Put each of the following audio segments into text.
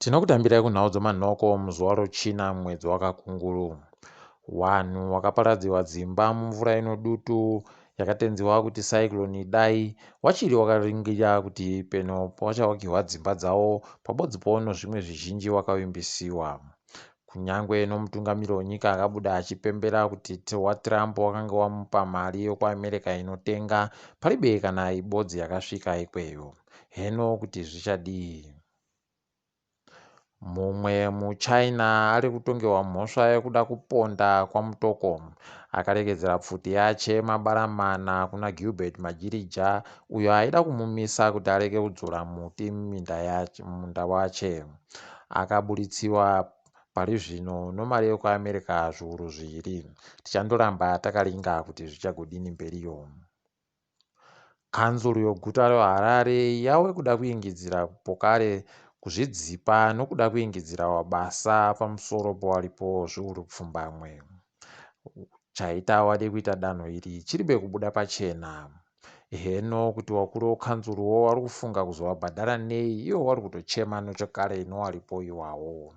Tinokutambirai kunhau dzomanhoko muzuva roChina mwedzi waKakunguru. Wanhu wakaparadziwa dzimba mumvura inodutu yakatenziwa kuti Cyclone Idai wachiri wakaringira kuti peno pawachawakiwa dzimba dzawo pabodzipo nozvimwe zvizhinji wakavimbisiwa. Kunyangwe nomutungamiri wenyika akabuda achipembera kuti waTrump wakanga wamupa mari yokuAmerica inotenga, paribe kana ibodzi yakasvika ikweyo. Heno kuti zvichadii. Mumwe muChina ari kutongerwa mhosva yekuda kuponda kwaMutoko. Akaregedzera pfuti yache mabara mana kuna Gilbert Majirija uyo aida kumumisa kuti arege kudzura muti mumunda wache. Akaburitsiwa pari zvino nomari yekuAmerica zviuru zviiri. Tichandoramba takaringa kuti zvichagodini mberiyo. Kanzuru yoguta reHarare yave kuda kuingidzira pokare kuzvidzipa nokuda kuingidzira wabasa pamusoro pewaripo zviuru pfumbamwe. Chaita wade kuita danho iri chiribe kubuda pachena. Heno kuti wakuru wekanzuruwo wari kufunga kuzovabhadhara nei ivo wari kutochema nechekare nowaripo iwawo.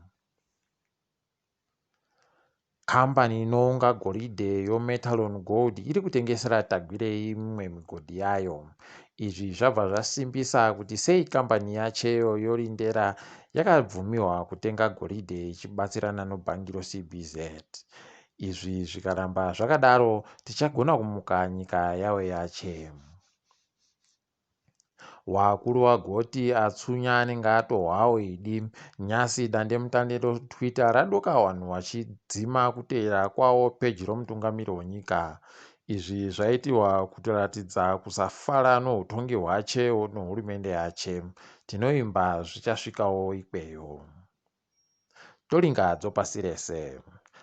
Kambani inounga goridhe yoMetallon Gold iri kutengesera Tagwirei mimwe migodhi yayo. Izvi zvabva zvasimbisa kuti sei kambani yacheyo yoLindela yakabvumiwa kutenga goridhe ichibatsirana nobhangi roCBZ. Izvi zvikaramba zvakadaro tichagona kumuka nyika yave yache. Wakuru wagoti atsunya anenge atohwawo idi. Nyasi dandemutande roTwitter radoka vanhu vachidzima kuteera kwavo peji romutungamiri wenyika. Izvi zvaitiwa kutoratidza kusafara nohutongi hwache nohurumende yache. Tinovimba zvichasvikawo ikweyo. Toringa dzopasi rese.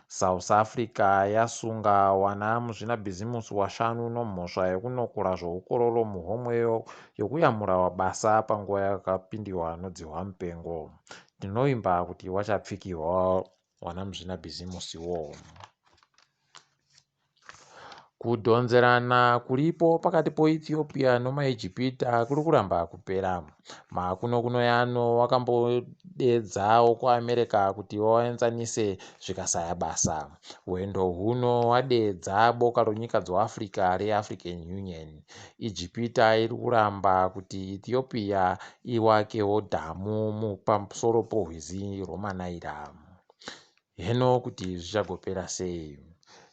South Africa yasunga wana muzvinabhizimusi washanu nomhosva yekunokora zvoukororo muhomwe yokuyamura wabasa panguva yakapindiwa nodzihwa mupengo. Tinovimba kuti wachapfikirwa wana muzvinabhizimusiwo. Kudhonzerana kuripo pakati poEthiopia nomaIjipita kuri kuramba kupera. Makunokuno yano wakambodedza wokuAmerica kuti waenzanise zvikasaya basa. Hwendo huno hwadedza boka ronyika dzoAfrica reAfrican Union. Ijipita iri kuramba kuti Ethiopia iwakewo dhamu pamusoro porwizi rwomaNaira. Heno kuti zvichagopera sei.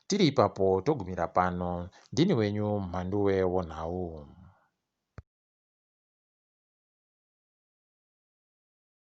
Tiri ipapo togumira pano. Ndini wenyu Mhanduwe wonhau.